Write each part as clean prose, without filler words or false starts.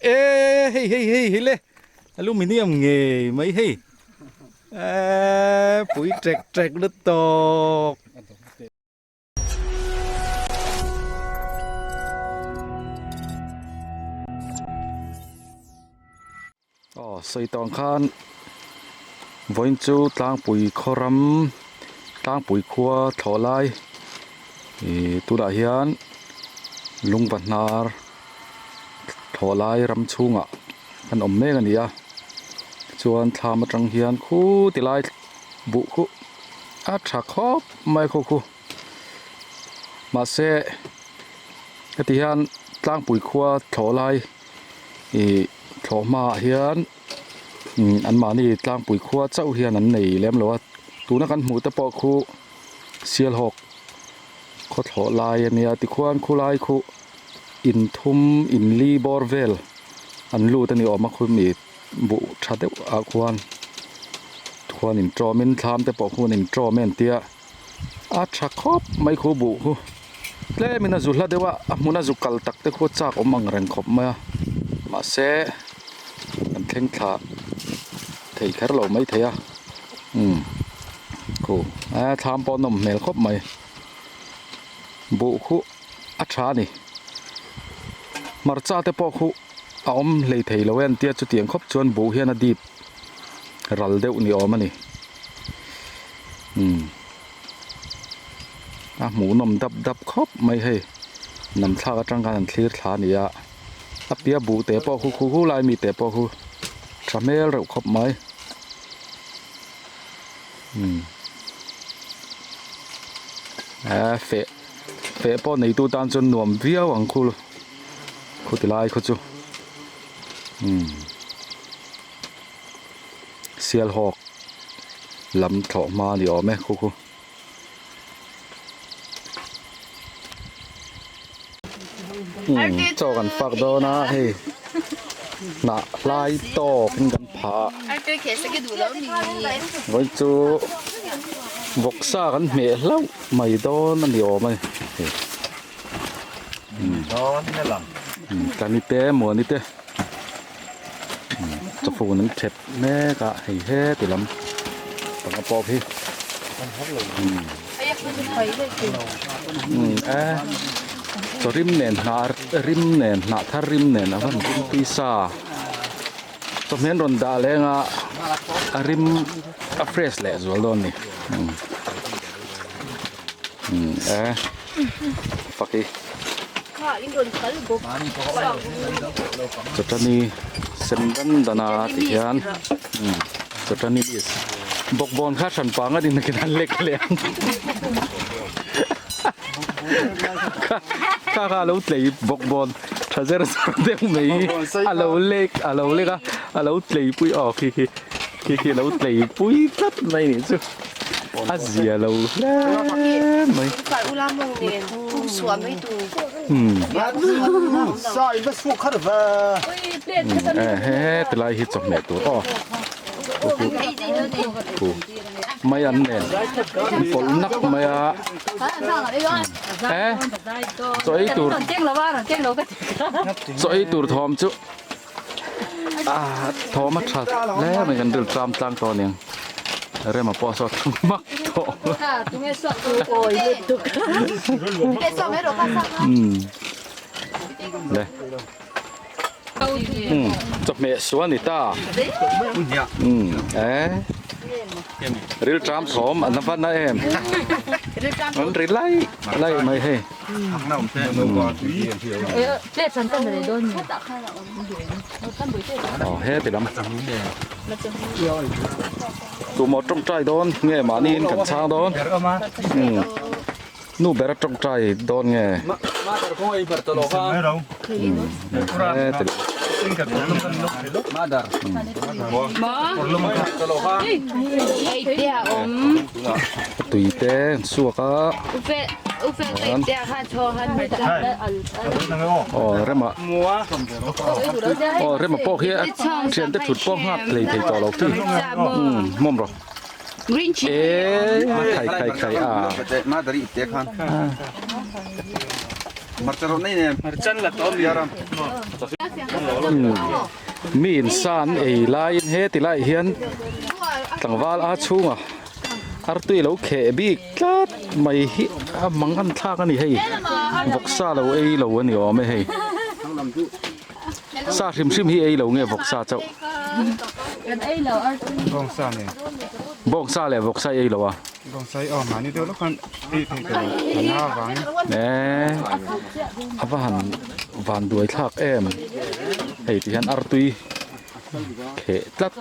E hei hei hei hei le aluminium ngei mai hei e pui trek trek lutuk. Aw sawi tawng khan vawiin chu tlangpui khaw ram tlangpui khua thlawh lai ih tunah hian lungva hnar thlawh lai ram chhungah an awm mek a ni a chuan thlam atang hian khu ti lai buh khu a tha khawp mai khaw khu mahse heti hian tlangpui khua thlawh lai ih thlawh hmaah hian an mahni tlangpui khua chauh hian an nei lem lo a tuna kan hmuh te pawh khu sialhawk khaw thlawh lai a nia tikhuan khulai khu inthum inli bawr vel an lut a ni awm a khumi buh tha deuh ah khuan khuan in tawm in thlam te pawh khuan in tawm a entia a tha khawp mai khu buh khu tlem in a zu hla deuh a a hmun a zu kal tak te khu chak awm ang reng khawp mai a mahse an thleng thla thei kher lo mai thei a umm khu a thlam pawh a nawm hmel khawp mai buh khu a tha a ni hmarcha te pawh khu a awm hlei thei lo e an tia chutiang khawp chuan buh hian a dip ral deuh ni awm a ni umm a hmuhnawm dap dap khawp mai hei nam thlak atang khan an thlir thla a ni a a piah buh te pawh khu khu lai mi te pawh khu tha hmel reuh khawp mai umm a feh feh pawh neitu tan chuan nuam viau ang khu khu ti lai khaw chu umm sialhawk lam thlawh hma a ni awm e khu khu. Umm chaw kan fak dawn a hei hnah hlai tawk in kan phah a vawiin chu vawksa kan hmeh hlauh mai dawn a ni awm a ni hei. Tlani te Muani te chawfun an thep mek a hei heti lam panga pawh hi e chaw rim nen hnah rim nen hnah thar rim nen a van rim tui sa chawhmeh an rawn dah leng a a rim a fresh leh zual dawn a ni. E fak i chawtani sem dan dan a ti hian chawtani list bawkbawn kha hran pang a ni nakin an lek leh ang kha kha a lo tlei bawkbawn tha zer zawr deuh mai hi a lo lek a lo lek a a lo tlei pui aw khi khi khi khi a lo tlei pui tlat mai nih chu. A zia lo hle mai. He ti lai hi chawhmeh tur aw khu mai an nen an pawlh nak mai a e chaw ei tur chaw ei tur thawm chu Ah thawm a tha hle mai kan ril tlam tlang tawh aniang rema pawh a sawt mak tawh umm le umm chawhmeh sual a ni ta umm e ril tram thawm an va na em an ri laih laih mai hei. Aw heti lam tumaw tawngtai dawn nge mahniin kan chhang dawn umm nu bera tawngtai dawn nge umm heti lam. Tui te an suak a. Aw rema aw rema pawh khi a thian te thut pawh nghak hlei thei tawh lo khi umm hmawm rawh e khai khai khai a. Mi in sa an ei laiin heti laiah hian tlangval a chhunga artui lo kheh bik tlat mai hi a mang an thlak a ni hei vawksa lo ei lo a ni awm e hei sa hrim hrim hi ei lo nge vawksa chauh bawngsa leh vawksa ei lo a. Bawngsa hi aw mahni deuh lawk khan ei theih ta lo a na avangin. Eee a va han van duai thlak em hei ti hian artui kheh tlat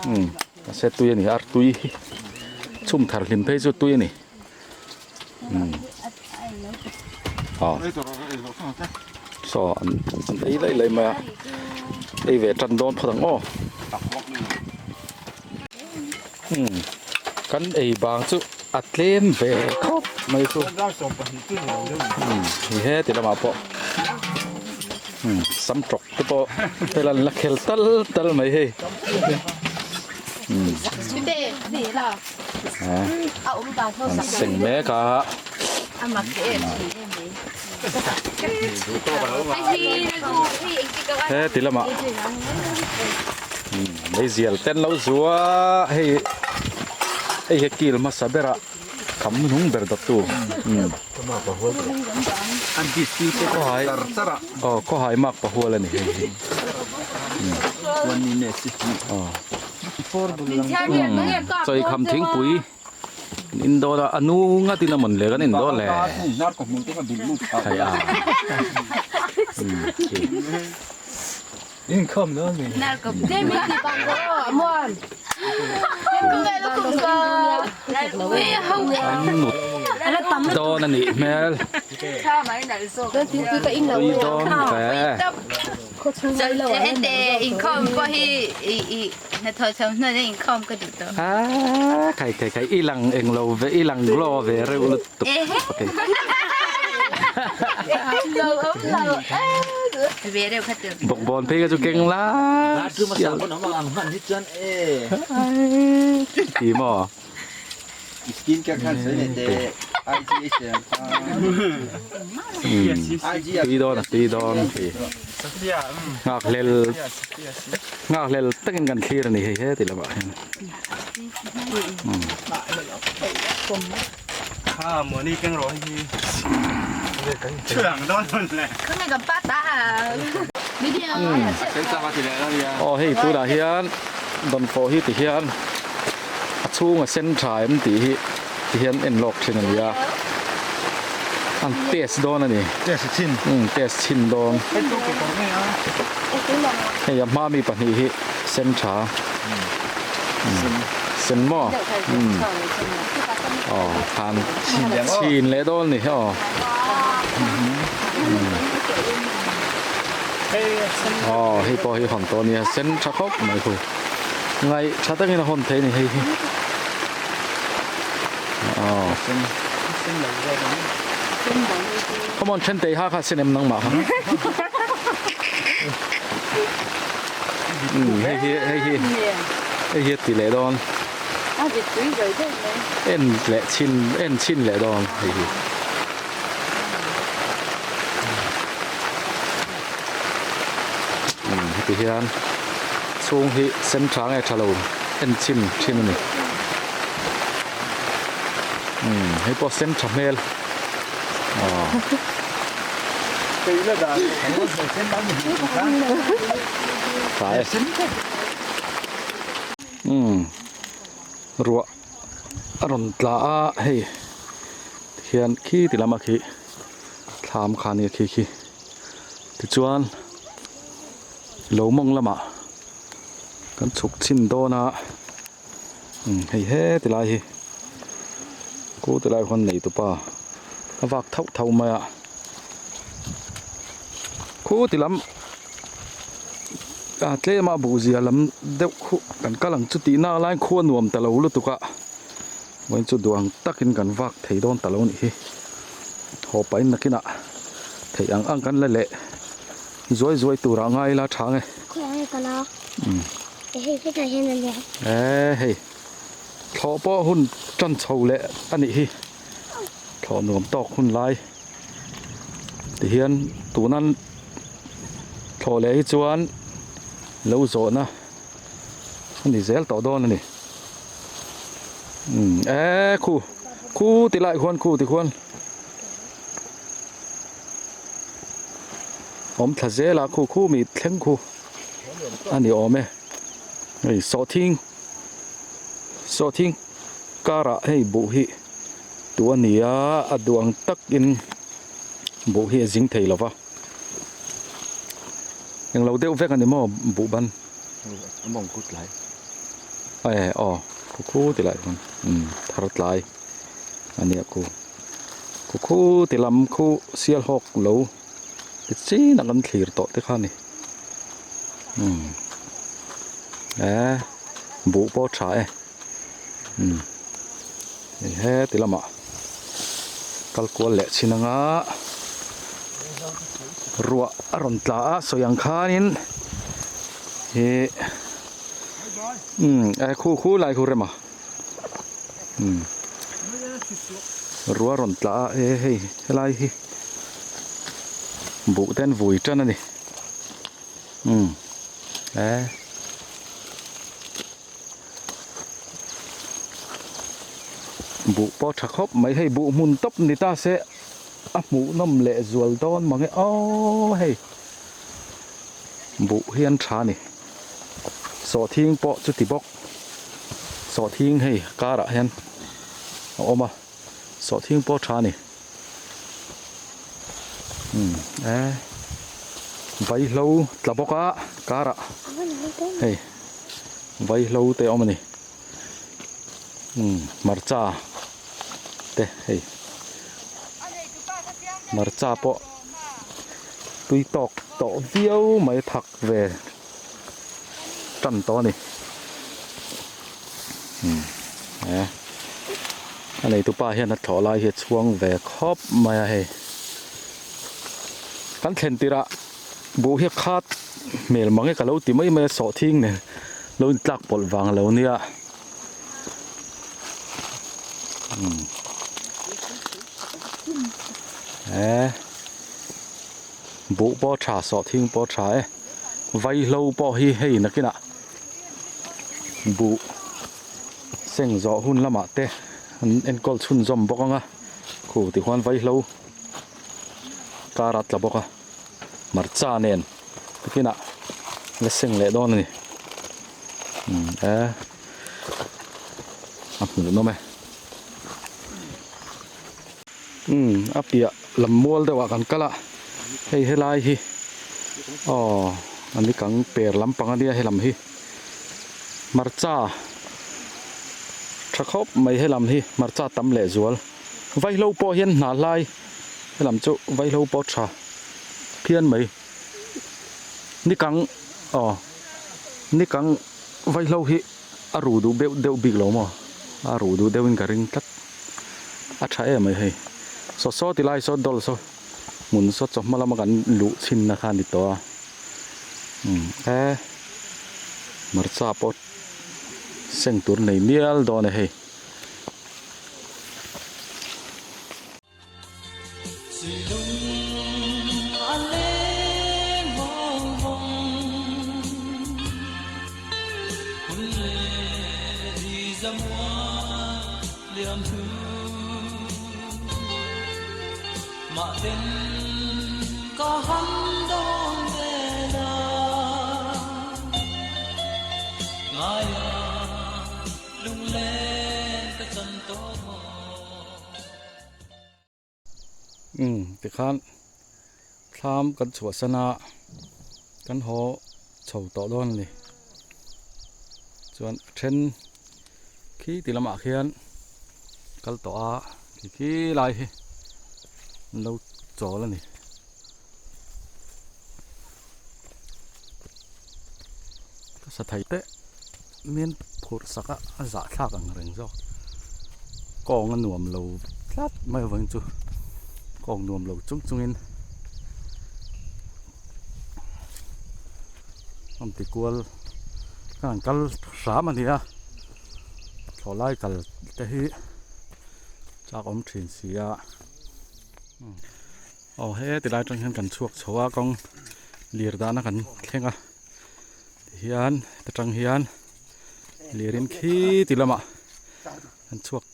umm mahse tui a ni artui hi chhum thar hlim phei chu tui a ni umm aw saw an ei laih laih mai a ei ve tan dawn phawt ang aw. Umm kan ei bang chu a tlem ve khawp mai chu umm ni heti lamah pawh umm sam tawk te pawh hei la an la khel tal tal mai hei umm an seng mek a. Heti lamah meizial ten lo zua hei hei hi kil hmasa berah kham hnung ber dawttu khawhai aw khawhai mak pahual a ni hei hi chawikham thingpui. Kan in dawn a, a nu ngat in a mawn le kan in dawn le. Hei a. An nut dawn a nih hmel. Tui dawn ve. Aaa khai khai khai i lang eng lo ve i lang glow ve reuh lutuk okay bawkbawn phei kha chu keng la ti maw tui dawn a tui dawn nghak hlel nghak hlel takin kan thlir a ni hei heti lamah hian aw hei tunah hian dawnfawh hi ti hian a chhung a sen tha em tih hi ti hian en lawk thin a ni a an test dawn a ni test chhin umm test chhin dawn hei a hma mi pahnih hi sen tha sen maw umm aw khan chhin leh dawn a ni aw aw hei pawh hi hawn tawh a nia sen tha khawp mai khu. Ngaih tha takin a hawn thei a ni hei hi. Aw. Come on then tei ha kha sin em nangmah kha. Um hei hi hei hi hei hi a ti leh dawn. En leh chhin en chhin leh dawn hei hi. Umm heti hian chhung hi sen tha nge tha lo en chhin thin a ni umm hei pawh sen tha hmel aw tha e umm ruah a rawn tla a hei hian khi ti lama khi thlam kha nia khi khi tichuan lo mawng lamah kan chhuk chhin dawn a umm hei heti lai hi khu ti lai khawn nei tupa a vak thauh thauh mai a khu ti lam a tlema buhzia lam deuh khu kan kal ang chu tih nak laiin khua nuam ta lo lutuk a. Vawiin chu duh ang takin kan vak thei dawn ta lo a nih hi. Haw pahin nakinah theih ang ang kan la leh zuai zuai turah ngai ila tha nge. Eee hei thlawh pawh hun tan chho leh a nih hi. Thlawh nuam tawk hun lai. Tihian tuna thlawh leh hi chuan lo zawhna a ni zel tawh dawn a ni. Umm e khu khu ti lai khuan khu ti khuan awm thla zel a khu khu mi thleng khu a ni awm e hei sawhthing sawhthing karah hei buh hi tu a ni a a duh ang takin buh hi a zing thei lo va englo deuh vek a ni maw buh ban e aw khu khu ti lai khan umm thar tlai a nia khu khu khu ti lam khu sial hawk lo ti chin a kan thlir tawh te kha a ni umm e buh pawh a tha e. Umm hei heti lamah kal kual leh chin anga ruah a rawn tla a sawi ang khanin ih umm e khu khu lai khu rem a umm ruah a rawn tla a e hei helai hi buh te an vui tan a ni umm e. Buh pawh tha khawp mai hei buh hmun tawp ni ta se a hmuh nawm leh zual dawn mange aw hei buh hi an tha a ni sawhthing pawh chuti bawk sawhthing hei karah hian a awm a sawhthing pawh tha a ni umm e vaihlo tla bawk a karah hei. Vaihlo te a awm a ni umm hmarcha te hei hmarcha pawh tui tawk tawh viau mai thak ve tan tawh a ni umm e a neitu pa hian a thlawh lai hi a chhuang ve khawp mai a hei kan thlen tirh ah. Buh hi a khat hmel mang e ka lo ti mai mai a sawhthing nen lo in tlak pawlh vang lo nia umm e buh pawh a tha sawhthing pawh a tha e vaihlo pawh hi hei nakinah buh seng zawh hun lamah te an enkawl chhunzawm bawk ang a khu tichuan vaihlo kar a tla bawk a. Hmarcha nen takinah la seng leh dawn a ni umm e a hmuhnawm e umm a piah lam mual deuh ah kan kal a hei helai hi aw a ni kang per lampang a nia helam hi hmarcha tha khawp mai helam hi hmarcha tam leh zual vaihlo pawh hian hna hlai. Helam chu vaihlo pawh tha phian mai nikang aw nikang vaihlo hi a ru duh beuh deuh bik lo maw a ru duh deuhin ka ring tlat a tha em mai hei saw saw ti lai saw dawl saw hmun saw chawhma lama kan luh chhinna kha a ni tawh a umm e hmarcha pawh seng tur nei mial dawn e hei. Umm tikhan thlam kan chhuahsan a kan haw chho tawh dawn a ni chuan a then khi ti lamah khian kal tawh a khi khi lai hi an lo chawl a ni. Ka sa thei teh min phurh sak a a zahthlak ang reng zawk kawng a nuam lo tlat mai avangin chu kawng nuam lo chung chungin rawn ti kual ka han kal hram a ni a thlawhlai kal te hi chak awm thin si a. Aw he tilai atang hian kan chhuak chho a kawng lir dahna kan thleng a tihian heta tang hian lir in khi ti lamah kan chhuak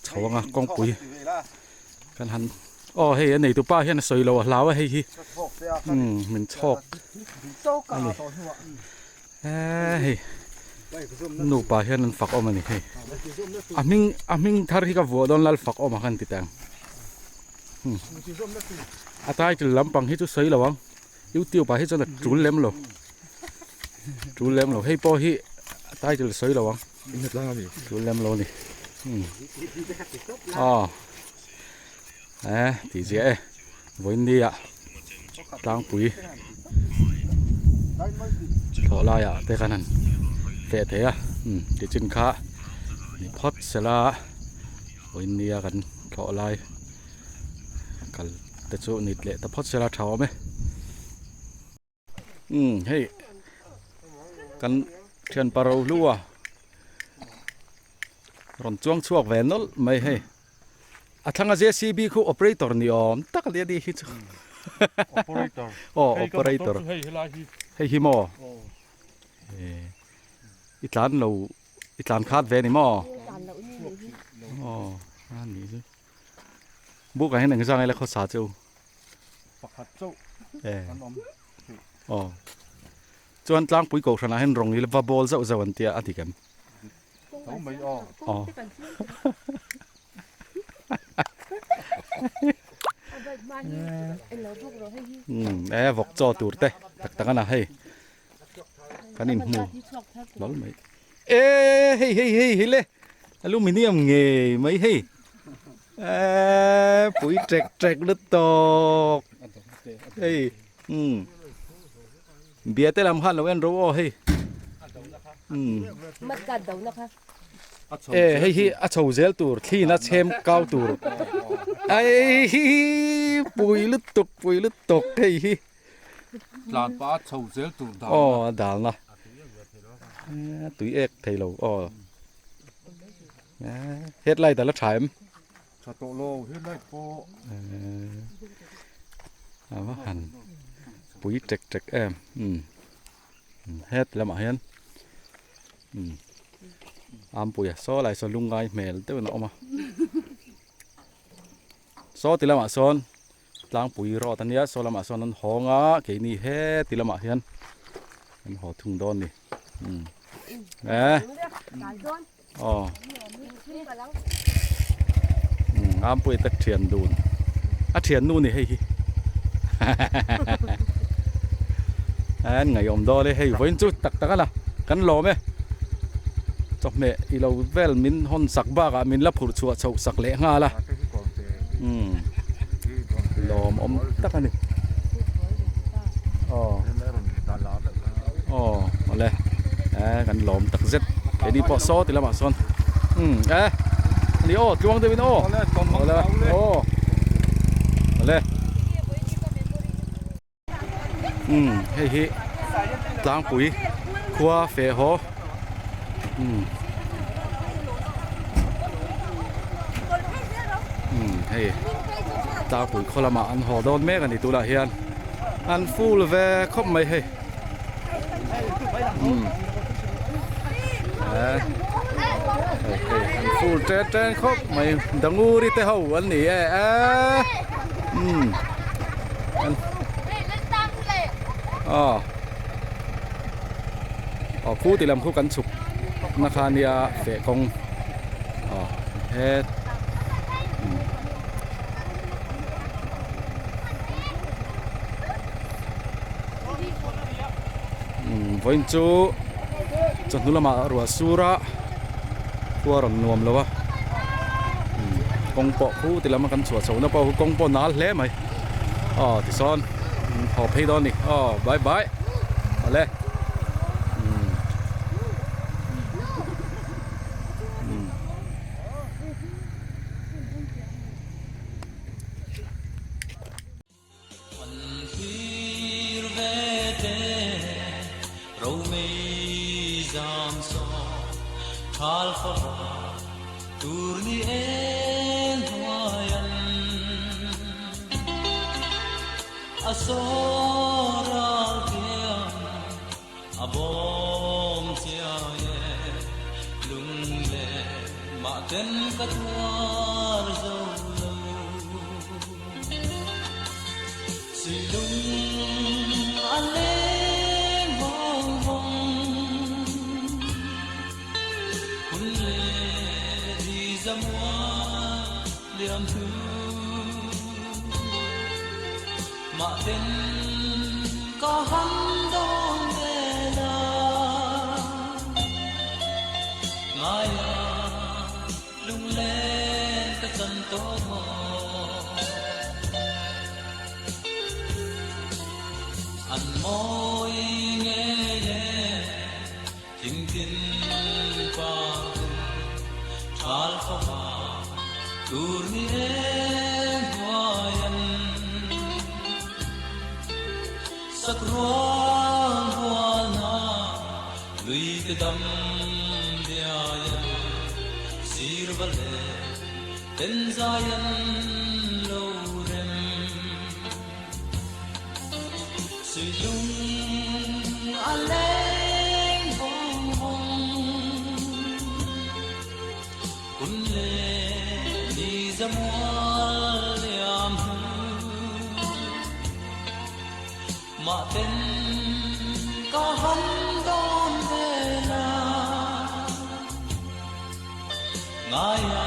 chho anga kawngpui kan han aw hei a neitu pa hian a sawi lo a hlau a hei hi umm min chhawk a ni eee hei nupa hian an fak awm a ni hei a hming a hming thar hi ka vuah dawn lal fak awm a khan ti teh ang a title lampang hi chu sawi lo ang youtube ah hi chuan a tul lem lo tul lem lo hei pawh hi a title sawi lo ang tul lem lo a ni aw eh tih ziah e vawiin ah tlangpui thlawh laiah te khan han feh thei a tichin kha ni phawt sela vawiin nia kan thlawh lai kal te chu nit leh ta phawt sela tha awm e umm hei kan thianpa rohlua rawn chuang chhuak ve nawlh mai hei a thlanga jcb khu operator ni awm tak a nia ni hi chu operator aw operator hei hi maw i tlan lo i tlan khat ve ni maw aw a ni chu buk ah hian engzah nge la khawsa chu pakhat chauh an awm aw chuan tlangpui kohhran ah hian rawng hi va bawl zauh zauh an tia a dik em tho mai aw aw e vawk chaw tur te tak tak a na hei kan inhmu hlawl mai e hei hei hei hei le aluminium ngei mai hei e pui trek trek lutuk hei umm bia te lam khan lo en ro aw hei umm e hei hi a chho zel tur thlin a chhem kau tur ai hi pui lutuk pui lutuk hei hi. Tlan pa chho zel tur dal na. Aw dal na. Tui ek thei lo aw. Headlight a la tha em? Tha tawh lo headlight pawh. A va han pui tek tek em. Het lamah hian Ampuia saw lai saw lungngai hmel deuhin a awm a. Saw ti lamah sawn Tlangpui road a nia saw lamah sawn an hawng a keini heti lamah hian an haw thung dawn a ni umm eh aw umm Ampuia te thian dun a thian nu a ni hei hi an ngaihawm dawn e hei vawiin chu tak tak a la kan lawm e chawhmeh ilo vel min hawn sak bakah min la phurh chhuah chhoh sak leh nghal a umm lawmawm tak a ni aw aw awle eh kan lawm tak zet keini pawh saw ti lamah sawn umm eh ani aw tluang deuhin aw awle aw awle. Umm hei hi tlangpui khua feh haw umm umm hei tlangpui khaw lamah an haw dawn mek a ni tunah hian an full ve khawp mai hei umm eh hei hei an full ṭen ṭen khawp mai danguri te ho an ni e eh umm. Aw aw khu ti lam khu kan chhuk na kha nia feh kawng aw het umm vawiin chu chawhnu lamah ruah sur a khua rawn nuam lo a kawng pawh khu ti lama kan chhuah chhohna pawh khu kawng pawh nal hle mai aw tisawn haw phei dawn a ni aw bye bye awle umm umm. A sawral kiang a bawm chiai e, lungle mah ten ka tuar zo lo. Suilung a leng vawng vawng, hun leh di zamua liam thu. Mah ten ka han dawn ve la, ngaia lunglen ka chan tawh maw? An mawi ngei e thingthin par ten thal fava tur ni eng hnuaian sakruang hualna lui te dam biaian sir va leh ten zaian lo rem. Suilung a leng vawng vawng, hun leh ni zamual liam hnu. Mah ten ka han dawn ve la, ngaia.